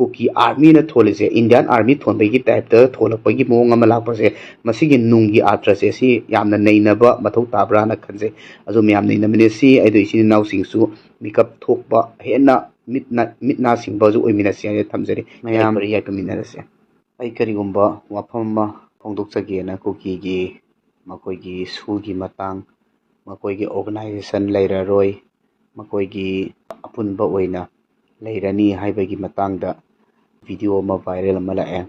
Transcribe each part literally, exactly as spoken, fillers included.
ꯀꯨꯀꯤ ꯑꯥꯔꯃꯤꯅ ꯊꯣꯜꯂꯤꯁꯦ, Indian army ꯊꯣꯟꯕꯒꯤ ꯇꯥꯏꯞꯇ ꯊꯣꯜꯂꯛꯄꯒꯤ ꯃꯑꯣꯡ ꯑꯃ ꯂꯥꯛꯄꯁꯦ, ꯃꯁꯤꯒꯤ ꯅꯨꯡꯒꯤ ꯑꯥꯔꯊꯁꯦ ꯁꯤ ꯌꯥꯝꯅ ꯅꯩꯅꯕ ꯃꯊꯧ ꯇꯥꯕ꯭ꯔꯥꯅ ꯈꯟꯖꯩ꯫ ꯑꯗꯨ ꯃꯌꯥꯝ ꯅꯩꯅꯕꯅꯦ ꯁꯤ꯫ ꯑꯩꯗꯣ ꯏꯆꯤꯟ ꯏꯅꯥꯎꯁꯤꯡꯁꯨ ꯃꯤꯀꯞ ꯊꯣꯛꯄ ꯍꯦꯟꯅ ꯃꯤꯠ ꯅꯥ ꯃꯤꯠ ꯅꯥ ꯁꯤꯡꯕꯁꯨ ꯑꯣꯏꯃꯤꯟꯅꯁꯤ ꯍꯥꯏꯅ ꯊꯝꯖꯔꯤ꯫ ꯃꯌꯥꯝ ꯌꯥꯏꯐꯔ ꯌꯥꯏꯐꯃꯤꯟꯅꯔꯁꯦ꯫ ꯑꯩ ꯀꯔꯤꯒꯨꯝꯕ ꯋꯥꯐꯝ ꯑꯃ ꯐꯣꯡꯗꯣꯛꯆꯒꯦꯅ, ꯀꯨꯀꯤꯒꯤ ꯃꯈꯣꯏꯒꯤ ꯁꯨꯒꯤ ꯃꯇꯥꯡ, ꯃꯈꯣꯏꯒꯤ ꯑꯣꯔꯒꯅꯥꯏꯖꯦꯁꯟ ꯂꯩꯔꯔꯣꯏ, ꯃꯈꯣꯏꯒꯤ ꯑꯄꯨꯟꯕ ꯑꯣꯏꯅ ꯂꯩꯔꯅꯤ ꯍꯥꯏꯕꯒꯤ ꯃꯇꯥꯡꯗ ꯚꯤꯗꯤꯑꯣ ꯑꯃ ꯚꯥꯏꯔꯦꯜ ꯑꯃ ꯂꯥꯛꯑꯦ꯫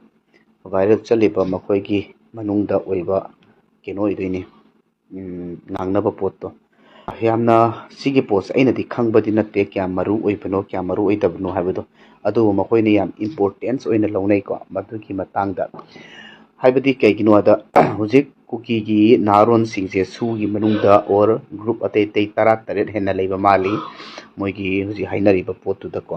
ꯚꯥꯏꯔꯦꯜ ꯆꯠꯂꯤꯕ ꯃꯈꯣꯏꯒꯤ ꯃꯅꯨꯡꯗ ꯑꯣꯏꯕ ꯀꯩꯅꯣ ꯑꯣꯏꯗꯣꯏꯅꯤ, ꯎꯝ, ꯉꯥꯡꯅꯕ ꯄꯣꯠꯇꯣ꯫ ꯌꯥꯝꯅ ꯁꯤꯒꯤ ꯄꯣꯠꯁꯦ ꯑꯩꯅꯗꯤ ꯈꯪꯕꯗꯤ ꯅꯠꯇꯦ, ꯀꯌꯥꯝ ꯃꯔꯨ ꯑꯣꯏꯕꯅꯣ, ꯀꯌꯥꯝ ꯃꯔꯨ ꯑꯣꯏꯗꯕꯅꯣ ꯍꯥꯏꯕꯗꯣ, ꯑꯗꯨꯕꯨ ꯃꯈꯣꯏꯅ ꯌꯥꯝ ꯏꯝꯄꯣꯔꯇꯦꯟꯁ ꯑꯣꯏꯅ ꯂꯧꯅꯩꯀꯣ ꯃꯗꯨꯒꯤ ꯃꯇꯥꯡꯗ꯫ ꯍꯥꯏꯕꯗꯤ ꯀꯩꯒꯤꯅꯣꯗ, ꯍꯧꯖꯤꯛ ꯀꯨꯀꯤꯒꯤ ꯅꯍꯥꯔꯣꯟꯁꯤꯡꯁꯦ ꯁꯨꯒꯤ ꯃꯅꯨꯡꯗ ꯑꯣꯔ ꯒ꯭ꯔꯨꯞ ꯑꯇꯩ ꯑꯇꯩ ꯇꯔꯥ ꯇꯔꯦꯠ ꯍꯦꯟꯅ ꯂꯩꯕ ꯃꯥꯜꯂꯤ, ꯃꯣꯏꯒꯤ ꯍꯧꯖꯤꯛ ꯍꯥꯏꯅꯔꯤꯕ ꯄꯣꯠꯇꯨꯗꯀꯣ꯫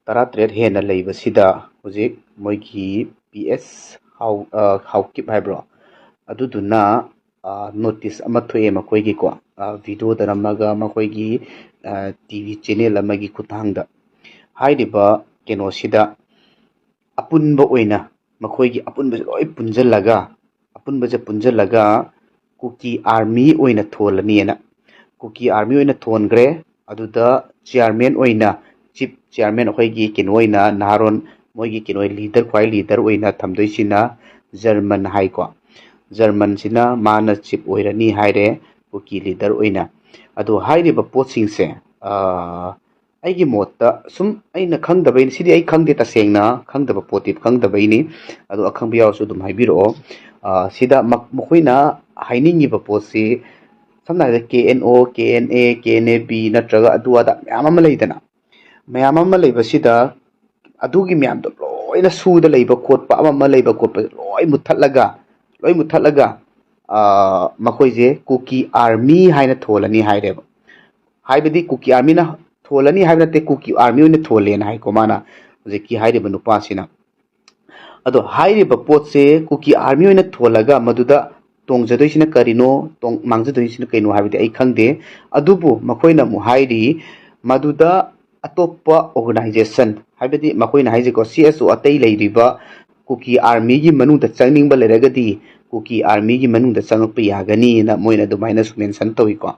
ꯇꯔꯥ ꯇꯔꯦꯠ ꯍꯦꯟꯅ ꯂꯩꯕꯁꯤꯗ ꯍꯧꯖꯤꯛ ꯃꯣꯏꯒꯤ ꯄꯤ ꯑꯦꯁ ꯍꯥꯎ-, ꯑ, ꯍꯥꯎꯀꯤꯞ ꯍꯥꯏꯕ꯭ꯔꯣ? ꯑꯗꯨꯗꯨꯅ, ꯑ, ꯅꯣꯇꯤꯁ ꯑꯃ ꯊꯣꯛꯑꯦ ꯃꯈꯣꯏꯒꯤꯀꯣ꯫ ꯑ, ꯚꯤꯗꯤꯑꯣꯗ ꯅꯝꯃꯒ ꯃꯈꯣꯏꯒꯤ, ꯑ, ꯇꯤ ꯚꯤ ꯆꯦꯅꯦꯜ ꯑꯃꯒꯤ ꯈꯨꯠꯊꯥꯡꯗ꯫ ꯍꯥꯏꯔꯤꯕ ꯀꯩꯅꯣꯁꯤꯗ ꯑꯄꯨꯟꯕ ꯑꯣꯏꯅ ꯃꯈꯣꯏꯒꯤ ꯑꯄꯨꯟꯕꯁꯦ ꯂꯣꯏ ꯄꯨꯟꯁꯤꯜꯂꯒ, ꯑꯄꯨꯟꯕꯁꯦ ꯄꯨꯟꯁꯤꯜꯂꯒ ꯀꯨꯀꯤ ꯑꯥꯔꯃꯤ ꯑꯣꯏꯅ ꯊꯣꯜꯂꯅꯤꯅ꯫ ꯀꯨꯀꯤ ꯑꯥꯔꯃꯤ ꯑꯣꯏꯅ ꯊꯣꯟꯈ꯭ꯔꯦ꯫ ꯑꯗꯨꯗ ꯆꯤꯌꯥꯔꯃꯦꯟ ꯑꯣꯏꯅ, ꯆꯤꯞ ꯆꯤꯌꯥꯔꯃꯦꯟ ꯑꯩꯈꯣꯏꯒꯤ ꯀꯩꯅꯣ ꯑꯣꯏꯅ, ꯅꯍꯥꯔꯣꯟ ꯃꯣꯏꯒꯤ ꯀꯩꯅꯣ ꯂꯤꯗꯔ, ꯈ꯭ꯋꯥꯏ ꯂꯤꯗꯔ ꯑꯣꯏꯅ ꯊꯝꯗꯣꯏꯁꯤꯅ ꯖꯔꯃꯟ ꯍꯥꯏꯀꯣ꯫ ꯖꯔꯃꯟꯁꯤꯅ ꯃꯥꯅ ꯆꯤꯞ ꯑꯣꯏꯔꯅꯤ ꯍꯥꯏꯔꯦ ꯀꯨꯀꯤ ꯂꯤꯗꯔ ꯑꯣꯏꯅ꯫ ꯑꯗꯣ ꯍꯥꯏꯔꯤꯕ ꯄꯣꯠꯁꯤꯡꯁꯦ, ꯑ, ꯑꯩꯒꯤ ꯃꯣꯠꯇ ꯁꯨꯝ ꯑꯩꯅ ꯈꯪꯗꯕꯩꯅꯤ, ꯁꯤꯗꯤ ꯑꯩ ꯈꯪꯗꯦ, ꯇꯁꯦꯡꯅ ꯈꯪꯗꯕ ꯄꯣꯠꯇꯤ ꯈꯪꯗꯕꯩꯅꯤ꯫ ꯑꯗꯣ ꯑꯈꯪꯕ ꯌꯥꯎꯔꯁꯨ ꯑꯗꯨꯝ ꯍꯥꯏꯕꯤꯔꯛꯑꯣ꯫ ꯑ, ꯁꯤꯗ ꯃ-, ꯃꯈꯣꯏꯅ ꯍꯥꯏꯅꯤꯡꯉꯤꯕ ꯄꯣꯠꯁꯤ, ꯁꯝꯅ ꯍꯥꯏꯔꯕꯗ K N O, K N A, K N A B ꯅꯠꯇ꯭ꯔꯒ ꯑꯗꯨ ꯑꯗꯥ ꯃꯌꯥꯝ ꯑꯃ ꯂꯩꯗꯅ, ꯃꯌꯥꯝ ꯑꯃ ꯂꯩꯕꯁꯤꯗ ꯑꯗꯨꯒꯤ ꯃꯌꯥꯝꯗꯣ ꯂꯣꯏꯅ ꯁꯨꯗ ꯂꯩꯕ ꯈꯣꯠꯄ, ꯑꯃ ꯑꯃ ꯂꯩꯕ ꯈꯣꯠꯄ ꯂꯣꯏ ꯃꯨꯠꯊꯠꯂꯒ, ꯂꯣꯏ ꯃꯨꯠꯊꯠꯂꯒ, ꯑ, ꯃꯈꯣꯏꯁꯦ ꯀꯨꯀꯤ ꯑꯥꯔꯃꯤ ꯍꯥꯏꯅ ꯊꯣꯜꯂꯅꯤ ꯍꯥꯏꯔꯦꯕ꯫ ꯍꯥꯏꯕꯗꯤ ꯀꯨꯀꯤ ꯑꯥꯔꯃꯤꯅ ꯊꯣꯜꯂꯅꯤ ꯍꯥꯏꯕ ꯅꯠꯇꯦ, ꯀꯨꯀꯤ ꯑꯥꯔꯃꯤ ꯑꯣꯏꯅ ꯊꯣꯜꯂꯦꯅ ꯍꯥꯏꯀꯣ ꯃꯥꯅ, ꯍꯧꯖꯤꯛꯀꯤ ꯍꯥꯏꯔꯤꯕ ꯅꯨꯄꯥꯁꯤꯅ꯫ ꯑꯗꯣ ꯍꯥꯏꯔꯤꯕ ꯄꯣꯠꯁꯦ ꯀꯨꯀꯤ ꯑꯥꯔꯃꯤ ꯑꯣꯏꯅ ꯊꯣꯜꯂꯒ ꯃꯗꯨꯗ ꯇꯣꯡꯖꯗꯣꯏꯁꯤꯅ ꯀꯔꯤꯅꯣ, ꯇꯣꯡ-, ꯃꯥꯡꯖꯗꯣꯏꯁꯤꯅ ꯀꯩꯅꯣ ꯍꯥꯏꯕꯗꯤ ꯑꯩ ꯈꯪꯗꯦ꯫ ꯑꯗꯨꯕꯨ ꯃꯈꯣꯏꯅ ꯑꯃꯨꯛ ꯍꯥꯏꯔꯤ, ꯃꯗꯨꯗ ꯑꯇꯣꯞꯄ ꯑꯣꯔꯒꯅꯥꯏꯖꯦꯁꯟ, ꯍꯥꯏꯕꯗꯤ ꯃꯈꯣꯏꯅ ꯍꯥꯏꯁꯦꯀꯣ, ꯁꯤ ꯑꯦꯁ ꯑꯣ ꯑꯇꯩ ꯂꯩꯔꯤꯕ ꯀꯨꯀꯤ ꯑꯥꯔꯃꯤꯒꯤ ꯃꯅꯨꯡꯗ ꯆꯪꯅꯤꯡꯕ ꯂꯩꯔꯒꯗꯤ ꯀꯨꯀꯤ ꯑꯥꯔꯃꯤꯒꯤ ꯃꯅꯨꯡꯗ ꯆꯪꯉꯛꯄ ꯌꯥꯒꯅꯤꯅ ꯃꯣꯏꯅ ꯑꯗꯨꯃꯥꯏꯅꯁꯨ ꯃꯦꯟꯁꯟ ꯇꯧꯏꯀꯣ꯫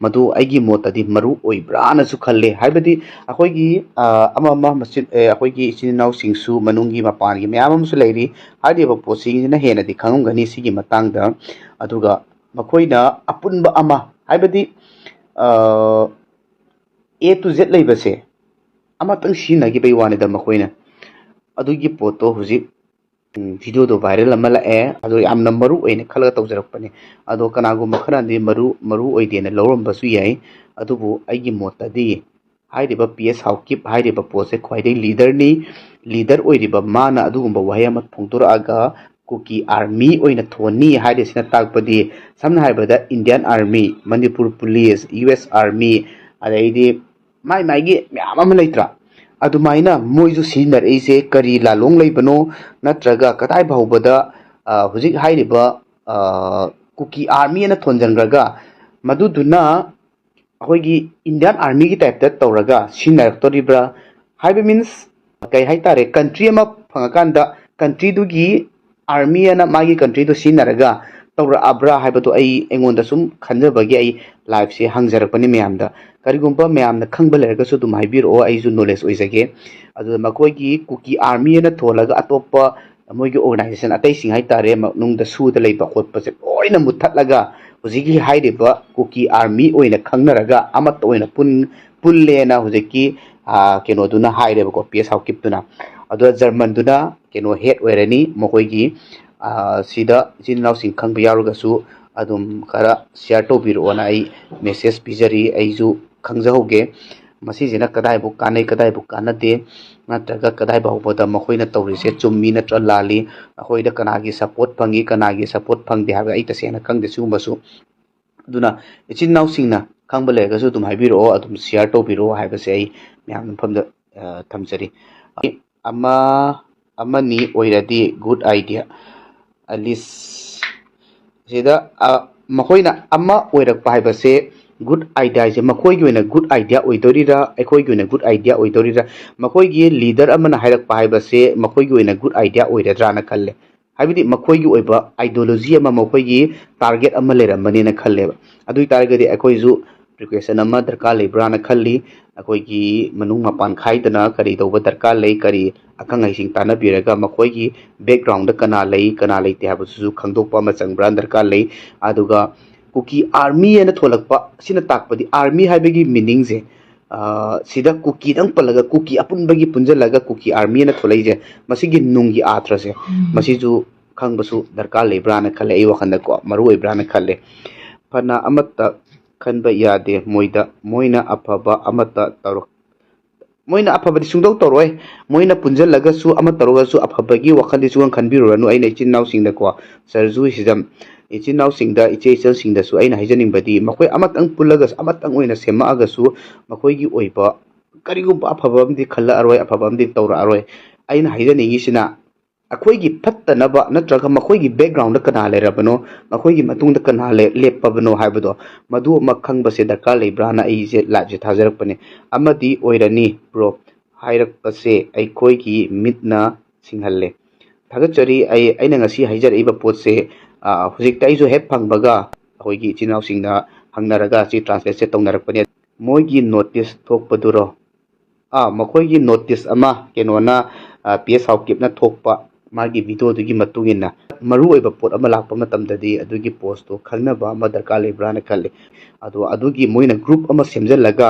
ꯃꯗꯨ ꯑꯩꯒꯤ ꯃꯣꯠꯇꯗꯤ ꯃꯔꯨ ꯑꯣꯏꯕ꯭ꯔꯥꯅꯁꯨ ꯈꯜꯂꯦ꯫ ꯍꯥꯏꯕꯗꯤ ꯑꯩꯈꯣꯏꯒꯤ ꯑ, ꯑꯃ ꯑꯃ ꯃꯆꯤꯟ ꯑꯦ, ꯑꯩꯈꯣꯏꯒꯤ ꯏꯆꯤꯟ ꯏꯅꯥꯎꯁꯤꯡꯁꯨ ꯃꯅꯨꯡꯒꯤ ꯃꯄꯥꯟꯒꯤ ꯃꯌꯥꯝ ꯑꯃꯁꯨ ꯂꯩꯔꯤ꯫ ꯍꯥꯏꯔꯤꯕ ꯄꯣꯠꯁꯤꯡꯁꯤꯅ ꯍꯦꯟꯅꯗꯤ ꯈꯪꯉꯝꯒꯅꯤ ꯁꯤꯒꯤ ꯃꯇꯥꯡꯗ꯫ ꯑꯗꯨꯒ ꯃꯈꯣꯏꯅ ꯑꯄꯨꯟꯕ ꯑꯃ, ꯍꯥꯏꯕꯗꯤ ꯑ, A to Z ꯂꯩꯕꯁꯦ ꯑꯃꯇꯪ ꯁꯤꯖꯤꯟꯅꯈꯤꯕꯒꯤ ꯋꯥꯅꯤꯗ ꯃꯈꯣꯏꯅ꯫ ꯑꯗꯨꯒꯤ ꯄꯣꯠꯇꯣ ꯍꯧꯖꯤꯛ ꯎꯝ, ꯚꯤꯗꯤꯑꯣꯗꯣ ꯚꯥꯏꯔꯦꯜ ꯑꯃ ꯂꯥꯛꯑꯦ, ꯑꯗꯣ ꯌꯥꯝꯅ ꯃꯔꯨ ꯑꯣꯏꯅ ꯈꯜꯂꯒ ꯇꯧꯖꯔꯛꯄꯅꯦ꯫ ꯑꯗꯣ ꯀꯅꯥꯒꯨꯝꯕ ꯈꯔꯅꯗꯤ ꯃꯔꯨ ꯃꯔꯨ ꯑꯣꯏꯗꯦꯅ ꯂꯧꯔꯝꯕꯁꯨ ꯌꯥꯏ꯫ ꯑꯗꯨꯕꯨ ꯑꯩꯒꯤ ꯃꯣꯠꯇꯗꯤ ꯍꯥꯏꯔꯤꯕ ꯄꯤ ꯑꯦꯁ ꯍꯥꯎꯀꯤꯞ ꯍꯥꯏꯔꯤꯕ ꯄꯣꯠꯁꯦ ꯈ꯭ꯋꯥꯏꯗꯒꯤ ꯂꯤꯗꯔꯅꯤ꯫ ꯂꯤꯗꯔ ꯑꯣꯏꯔꯤꯕ ꯃꯥꯅ ꯑꯗꯨꯒꯨꯝꯕ ꯋꯥꯍꯩ ꯑꯃ ꯐꯣꯡꯗꯣꯔꯛꯑꯒ ꯀꯨꯀꯤ ꯑꯥꯔꯃꯤ ꯑꯣꯏꯅ ꯊꯣꯟꯅꯤ ꯍꯥꯏꯔꯤꯁꯤꯅ ꯇꯥꯛꯄꯗꯤ, ꯁꯝꯅ ꯍꯥꯏꯔꯕꯗ Indian army, Manipur police, U S army, ꯑꯗꯩꯗꯤ ꯃꯥꯏ ꯃꯥꯏꯒꯤ ꯃꯌꯥꯝ ꯑꯃ ꯂꯩꯇ꯭ꯔꯥ? ꯑꯗꯨꯃꯥꯏꯅ ꯃꯣꯏꯁꯨ ꯁꯤꯖꯤꯟꯅꯔꯛꯏꯁꯦ ꯀꯔꯤ ꯂꯥꯜꯂꯣꯡ ꯂꯩꯕꯅꯣ? ꯅꯠꯇ꯭ꯔꯒ ꯀꯗꯥꯏ ꯐꯥꯎꯕꯗ ꯑ, ꯍꯧꯖꯤꯛ ꯍꯥꯏꯔꯤꯕ ꯑ, ꯀꯨꯀꯤ ꯑꯥꯔꯃꯤ ꯑꯅ ꯊꯣꯟꯖꯟꯈ꯭ꯔꯒ ꯃꯗꯨꯗꯨꯅ ꯑꯩꯈꯣꯏꯒꯤ ꯏꯟꯗꯤꯌꯥꯟ ꯑꯥꯔꯃꯤꯒꯤ ꯇꯥꯏꯞꯇ ꯇꯧꯔꯒ ꯁꯤꯖꯤꯟꯅꯔꯛꯇꯣꯔꯤꯕ꯭ꯔꯥ? ꯍꯥꯏꯕ ꯃꯤꯟꯁ ꯀꯩ ꯍꯥꯏꯇꯥꯔꯦ, ꯀꯟꯇ꯭ꯔꯤ ꯑꯃ ꯐꯪꯉꯀꯥꯟꯗ ꯀꯟꯇ꯭ꯔꯤꯗꯨꯒꯤ ꯑꯥꯔꯃꯤ ꯑꯅ ꯃꯥꯒꯤ ꯀꯟꯇ꯭ꯔꯤꯗꯣ ꯁꯤꯖꯤꯟꯅꯔꯒ ꯇꯧꯔꯛꯑꯕ꯭ꯔꯥ ꯍꯥꯏꯕꯗꯣ ꯑꯩ ꯑꯩꯉꯣꯟꯗ ꯁꯨꯝ ꯈꯟꯖꯕꯒꯤ ꯑꯩ ꯂꯥꯏꯞꯁꯦ ꯍꯪꯖꯔꯛꯄꯅꯤ ꯃꯌꯥꯝꯗ꯫ ꯀꯔꯤꯒꯨꯝꯕ ꯃꯌꯥꯝꯅ ꯈꯪꯕ ꯂꯩꯔꯒꯁꯨ ꯑꯗꯨꯝ ꯍꯥꯏꯕꯤꯔꯛꯑꯣ, ꯑꯩꯁꯨ ꯅꯣꯂꯦꯖ ꯑꯣꯏꯖꯒꯦ꯫ ꯑꯗꯨꯗ ꯃꯈꯣꯏꯒꯤ ꯀꯨꯀꯤ ꯑꯥꯔꯃꯤ ꯑꯅ ꯊꯣꯜꯂꯒ ꯑꯇꯣꯞꯄ ꯃꯣꯏꯒꯤ ꯑꯣꯔꯒꯅꯥꯏꯖꯦꯁꯟ ꯑꯇꯩꯁꯤꯡ ꯍꯥꯏꯇꯥꯔꯦ, ꯃꯅꯨꯡꯗ ꯁꯨꯗ ꯂꯩꯕ ꯈꯣꯠꯄꯁꯦ ꯂꯣꯏꯅ ꯃꯨꯠꯊꯠꯂꯒ ꯍꯧꯖꯤꯛꯀꯤ ꯍꯥꯏꯔꯤꯕ ꯀꯨꯀꯤ ꯑꯥꯔꯃꯤ ꯑꯣꯏꯅ ꯈꯪꯅꯔꯒ ꯑꯃꯠꯇ ꯑꯣꯏꯅ ꯄꯨꯟ ꯄꯨꯜꯂꯦꯅ ꯍꯧꯖꯤꯛꯀꯤ ꯑ, ꯀꯩꯅꯣꯗꯨꯅ ꯍꯥꯏꯔꯦꯕꯀꯣ, ꯄꯤ ꯑꯦꯁ ꯍꯥꯎꯀꯤꯞꯇꯨꯅ꯫ ꯑꯗꯨꯒ ꯖꯔꯃꯟꯗꯨꯅ ꯀꯩꯅꯣ ꯍꯦꯠ ꯑꯣꯏꯔꯅꯤ ꯃꯈꯣꯏꯒꯤ꯫ ꯑ, ꯁꯤꯗ ꯏꯆꯤꯟ ꯏꯅꯥꯎꯁꯤꯡ ꯈꯪꯕ ꯌꯥꯎꯔꯒꯁꯨ ꯑꯗꯨꯝ ꯈꯔ ꯁꯤꯌꯥꯔ ꯇꯧꯕꯤꯔꯛꯑꯣꯅ ꯑꯩ ꯃꯦꯁꯦꯖ ꯄꯤꯖꯔꯤ, ꯑꯩꯁꯨ ꯈꯪꯖꯍꯧꯒꯦ꯫ ꯃꯁꯤꯁꯤꯅ ꯀꯗꯥꯏꯕꯨ ꯀꯥꯟꯅꯩ, ꯀꯗꯥꯏꯕꯨ ꯀꯥꯟꯅꯗꯦ, ꯅꯠꯇ꯭ꯔꯒ ꯀꯗꯥꯏ ꯐꯥꯎꯕꯗ ꯃꯈꯣꯏꯅ ꯇꯧꯔꯤꯁꯦ ꯆꯨꯝꯃꯤ ꯅꯠꯇ꯭ꯔ ꯂꯥꯜꯂꯤ, ꯑꯩꯈꯣꯏꯗ ꯀꯅꯥꯒꯤ ꯁꯞꯄꯣꯔꯠ ꯐꯪꯉꯤ, ꯀꯅꯥꯒꯤ ꯁꯞꯄꯣꯔꯠ ꯐꯪꯗꯦ ꯍꯥꯏꯕ ꯑꯩ ꯇꯁꯦꯡꯅ ꯈꯪꯗꯦ ꯁꯤꯒꯨꯝꯕꯁꯨ꯫ ꯑꯗꯨꯅ ꯏꯆꯤꯟ ꯏꯅꯥꯎꯁꯤꯡꯅ ꯈꯪꯕ ꯂꯩꯔꯒꯁꯨ ꯑꯗꯨꯝ ꯍꯥꯏꯕꯤꯔꯛꯑꯣ, ꯑꯗꯨꯝ ꯁꯤꯌꯥꯔ ꯇꯧꯕꯤꯔꯛꯑꯣ ꯍꯥꯏꯕꯁꯦ ꯑꯩ ꯃꯌꯥꯝ ꯃꯐꯝꯗ ꯑ, ꯊꯝꯖꯔꯤ꯫ ꯑꯃ ꯑꯃꯅꯤ ꯑꯣꯏꯔꯗꯤ ꯒꯨꯗ ꯑꯥꯏꯗꯤꯌꯥ꯫ ꯑꯦꯠꯂꯤꯁ ꯁꯤꯗ ꯑ, ꯃꯈꯣꯏꯅ ꯑꯃ ꯑꯣꯏꯔꯛꯄ ꯍꯥꯏꯕꯁꯦ ꯒꯨꯗ ꯑꯥꯏꯗꯤꯌꯥꯁꯦ ꯃꯈꯣꯏꯒꯤ ꯑꯣꯏꯅ ꯒꯨꯗ ꯑꯥꯏꯗꯤꯌꯥ ꯑꯣꯏꯗꯣꯔꯤꯔꯥ, ꯑꯩꯈꯣꯏꯒꯤ ꯑꯣꯏꯅ ꯒꯨꯗ ꯑꯥꯏꯗꯤꯌꯥ ꯑꯣꯏꯗꯣꯔꯤꯔꯥ? ꯃꯈꯣꯏꯒꯤ ꯂꯤꯗꯔ ꯑꯃꯅ ꯍꯥꯏꯔꯛꯄ ꯍꯥꯏꯕꯁꯦ ꯃꯈꯣꯏꯒꯤ ꯑꯣꯏꯅ ꯒꯨꯗ ꯑꯥꯏꯗꯤꯌꯥ ꯑꯣꯏꯔꯗ꯭ꯔꯥꯅ ꯈꯜꯂꯦ꯫ ꯍꯥꯏꯕꯗꯤ ꯃꯈꯣꯏꯒꯤ ꯑꯣꯏꯕ ꯑꯥꯏꯗꯤꯌꯣꯂꯣꯖꯤ ꯑꯃ, ꯃꯈꯣꯏꯒꯤ ꯇꯥꯔꯒꯦꯠ ꯑꯃ ꯂꯩꯔꯝꯕꯅꯦꯅ ꯈꯜꯂꯦꯕ꯫ ꯑꯗꯨ ꯑꯣꯏ ꯇꯥꯔꯒꯗꯤ ꯑꯩꯈꯣꯏꯁꯨ ꯄ꯭ꯔꯤꯀꯣꯁꯟ ꯑꯃ ꯗꯔꯀꯥꯔ ꯂꯩꯕ꯭ꯔꯥꯅ ꯈꯜꯂꯤ꯫ ꯑꯩꯈꯣꯏꯒꯤ ꯃꯅꯨꯡ ꯃꯄꯥꯟ ꯈꯥꯏꯗꯅ ꯀꯔꯤ ꯇꯧꯕ ꯗꯔꯀꯥꯔ ꯂꯩ, ꯀꯔꯤ ꯑꯈꯪ ꯑꯍꯩꯁꯤꯡ ꯇꯥꯟꯅꯕꯤꯔꯒ ꯃꯈꯣꯏꯒꯤ ꯕꯦꯛꯒ꯭ꯔꯥꯎꯟꯗ ꯀꯅꯥ ꯂꯩ, ꯀꯅꯥ ꯂꯩꯇꯦ ꯍꯥꯏꯕꯁꯤꯁꯨ ꯈꯪꯗꯣꯛꯄ ꯑꯃ ꯆꯪꯕ꯭ꯔꯥ ꯗꯔꯀꯥꯔ ꯂꯩ꯫ ꯑꯗꯨꯒ ꯀꯨꯀꯤ ꯑꯥꯔꯃꯤ ꯍꯥꯏꯅ ꯊꯣꯂꯛꯄ ꯁꯤꯅ ꯇꯥꯛꯄꯗꯤ ꯑꯥꯔꯃꯤ ꯍꯥꯏꯕꯒꯤ ꯃꯤꯅꯤꯡꯁꯦ, ꯑ, ꯁꯤꯗ ꯀꯨꯀꯤꯗꯪ ꯄꯜꯂꯒ ꯀꯨꯀꯤ ꯑꯄꯨꯟꯕꯒꯤ ꯄꯨꯟꯁꯤꯜꯂꯒ ꯀꯨꯀꯤ ꯑꯥꯔꯃꯤ ꯍꯥꯏꯅ ꯊꯣꯂꯛꯏꯁꯦ, ꯃꯁꯤꯒꯤ ꯅꯨꯡꯒꯤ ꯑꯥꯊ꯭ꯔꯁꯦ ꯃꯁꯤꯁꯨ ꯈꯪꯕꯁꯨ ꯗꯔꯀꯥꯔ ꯂꯩꯕ꯭ꯔꯥꯅ ꯈꯜꯂꯦ꯫ ꯑꯩ ꯋꯥꯈꯜꯗꯀꯣ ꯃꯔꯨ ꯑꯣꯏꯕ꯭ꯔꯥꯅ ꯈꯜꯂꯦ꯫ ꯐꯅ ꯑꯃꯠꯇ ꯈꯟꯕ ꯌꯥꯗꯦ ꯃꯣꯏꯗ, ꯃꯣꯏꯅ ꯑꯐꯕ ꯑꯃꯠꯇ ꯇꯧꯔꯛ ꯃꯣꯏꯅ ꯑꯐꯕꯗꯤ ꯁꯨꯡꯇꯧ ꯇꯧꯔꯣꯏ꯫ ꯃꯣꯏꯅ ꯄꯨꯟꯁꯤꯜꯂꯒꯁꯨ ꯑꯃ ꯇꯧꯔꯒꯁꯨ ꯑꯐꯕꯒꯤ ꯋꯥꯈꯜꯗꯤ ꯁꯨꯡꯈꯟ ꯈꯟꯕꯤꯔꯨꯔꯅꯨ꯫ ꯑꯩꯅ ꯏꯆꯤꯟ ꯏꯅꯥꯎꯁꯤꯡꯗꯀꯣ, ꯁꯔꯖꯨ ꯍꯤꯖꯝ, ꯏꯆꯤꯟ ꯏꯅꯥꯎꯁꯤꯡꯗ, ꯏꯆꯦ ꯏꯆꯜꯁꯤꯡꯗꯁꯨ ꯑꯩꯅ ꯍꯥꯏꯖꯅꯤꯡꯕꯗꯤ, ꯃꯈꯣꯏ ꯑꯃꯇꯪ ꯄꯨꯜꯂꯒꯁꯨ, ꯑꯃꯇꯪ ꯑꯣꯏꯅ ꯁꯦꯝꯃꯛꯑꯒꯁꯨ ꯃꯈꯣꯏꯒꯤ ꯑꯣꯏꯕ ꯀꯔꯤꯒꯨꯝꯕ ꯑꯐꯕ ꯑꯃꯗꯤ ꯈꯜꯂꯛꯑꯔꯣꯏ, ꯑꯐꯕ ꯑꯃꯗꯤ ꯇꯧꯔꯛꯑꯔꯣꯏ꯫ ꯑꯩꯅ ꯍꯥꯏꯖꯅꯤꯡꯉꯤꯁꯤꯅ, ꯑꯩꯈꯣꯏꯒꯤ ꯐꯠꯇꯅꯕ ꯅꯠꯇ꯭ꯔꯒ ꯃꯈꯣꯏꯒꯤ ꯕꯦꯛꯒ꯭ꯔꯥꯎꯟꯗ ꯀꯅꯥ ꯂꯩꯔꯕꯅꯣ, ꯃꯈꯣꯏꯒꯤ ꯃꯇꯨꯡꯗ ꯀꯅꯥ ꯂꯦꯞꯄꯕꯅꯣ ꯍꯥꯏꯕꯗꯣ, ꯃꯗꯨ ꯑꯃ ꯈꯪꯕꯁꯦ ꯗꯔꯀꯥꯔ ꯂꯩꯕ꯭ꯔꯥꯅ ꯑꯩꯁꯦ ꯂꯥꯏꯞꯁꯦ ꯊꯥꯖꯔꯛꯄꯅꯦ꯫ ꯑꯃꯗꯤ ꯑꯣꯏꯔꯅꯤ ꯕ꯭ꯔꯣ, ꯍꯥꯏꯔꯛꯄꯁꯦ ꯑꯩꯈꯣꯏꯒꯤ ꯃꯤꯠꯅ ꯁꯤꯡꯍꯜꯂꯦ꯫ ꯊꯥꯒꯠꯆꯔꯤ꯫ ꯑꯩ, ꯑꯩꯅ ꯉꯁꯤ ꯍꯥꯏꯖꯔꯛꯏꯕ ꯄꯣꯠꯁꯦ, ꯑ, ꯍꯧꯖꯤꯛꯇ ꯑꯩꯁꯨ ꯍꯦꯛ ꯐꯪꯕꯒ ꯑꯩꯈꯣꯏꯒꯤ ꯏꯆꯤꯟ ꯏꯅꯥꯎꯁꯤꯡꯗ ꯍꯪꯅꯔꯒ ꯁꯤ ꯇ꯭ꯔꯥꯟꯁꯂꯦꯠꯁꯦ ꯇꯧꯅꯔꯛꯄꯅꯦ꯫ ꯃꯣꯏꯒꯤ ꯅꯣꯇꯤꯁ ꯊꯣꯛꯄꯗꯨꯔꯣ? ꯑꯥ, ꯃꯈꯣꯏꯒꯤ ꯅꯣꯇꯤꯁ ꯑꯃ ꯀꯩꯅꯣꯅ, ꯑ, ꯄꯤ ꯑꯦꯁ ꯍꯥꯎꯀꯤꯞꯅ ꯊꯣꯛꯄ ꯃꯥꯒꯤ ꯚꯤꯗꯤꯑꯣꯗꯨꯒꯤ ꯃꯇꯨꯡ ꯏꯟꯅ ꯃꯔꯨꯑꯣꯏꯕ ꯄꯣꯠ ꯑꯃ ꯂꯥꯛꯄ ꯃꯇꯝꯗꯗꯤ ꯑꯗꯨꯒꯤ ꯄꯣꯁꯇꯣ ꯈꯪꯅꯕ ꯑꯃ ꯗꯔꯀꯥꯔ ꯂꯩꯕ꯭ꯔꯥꯅ ꯈꯜꯂꯤ꯫ ꯑꯗꯣ ꯑꯗꯨꯒꯤ ꯃꯣꯏꯅ ꯒ꯭ꯔꯨꯞ ꯑꯃ ꯁꯦꯝꯖꯤꯜꯂꯒ